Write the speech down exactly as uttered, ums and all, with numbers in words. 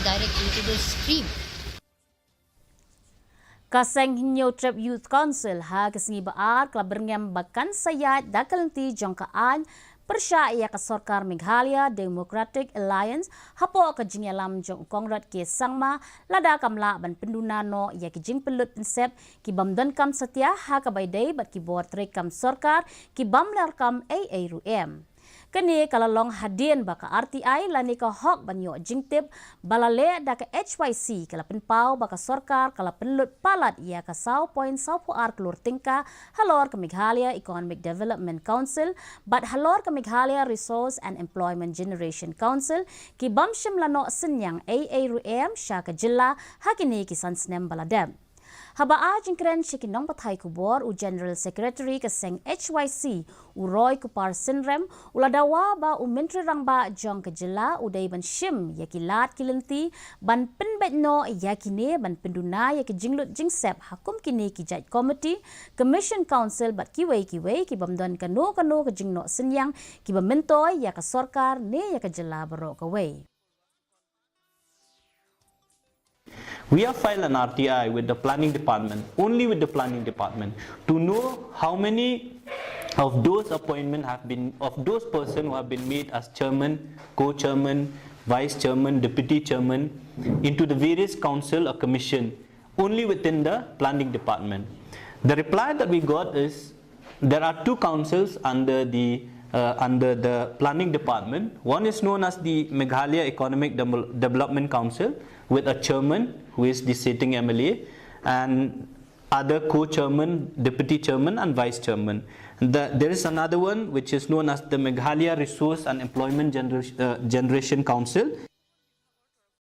direct into the stream. Ka seng Hynñiewtrep Youth Council ha ka sngi ba ar ka la byrngem ba kan sa ïaid da ka lynti jong ka aiñ pyrshah ïa ka sorkar Meghalaya Democratic Alliance hapoh ka jingïalam jong u Conrad K Sangma, lada kam lah ban pynduna noh ïa ki jingpynlut pynsep ki bym donkam satia ha kaba ïadei bad ki bor treikam sorkar ki bym lah kam ei ei ruh em. Kane ka la long hadien ba ka R T I lane ka hok ban ïoh jingtip ba la leh da ka H Y C ka la pynpaw ba ka sorkar ka la pynlut palat ïa ka saw point saw phew ar klur tyngka halor ka Meghalaya Economic Development Council bad halor ka Meghalaya Resource and Employment Generation Council ki bym shym la noh synñiang ei ei ruh em sha ka jylla ha kine ki san snem ba la dep. Haba ai jingkren sha ki nongpathai khubor, u General Secretary ka seng H Y C, u Roy Kupar Synrem, u la dawa ba u Myntri Rangbah jong ka jylla u dei ban shim ïa ki lad ki lynti ban pynbeit noh ïa kine ban pynduna ïa ki jinglut jingsep ha kum kine ki jait komiti, commission, council bad kiwei kiwei ki bym don kano kano ka jingnoh synñiang kiba myntoi ïa ka sorkar ne ïa ka jylla baroh kawei. We have filed an R T I with the planning department, only with the planning department, to know how many of those appointments have been, of those persons who have been made as chairman, co-chairman, vice chairman, deputy chairman, into the various council or commission, only within the planning department. The reply that we got is there are two councils under the uh, under the planning department. One is known as the Meghalaya Economic Dem- Development Council, with a chairman who is the sitting M L A, and other co-chairman, deputy chairman, and vice chairman. The, there is another one which is known as the Meghalaya Resource and Employment Generation, uh, Generation Council,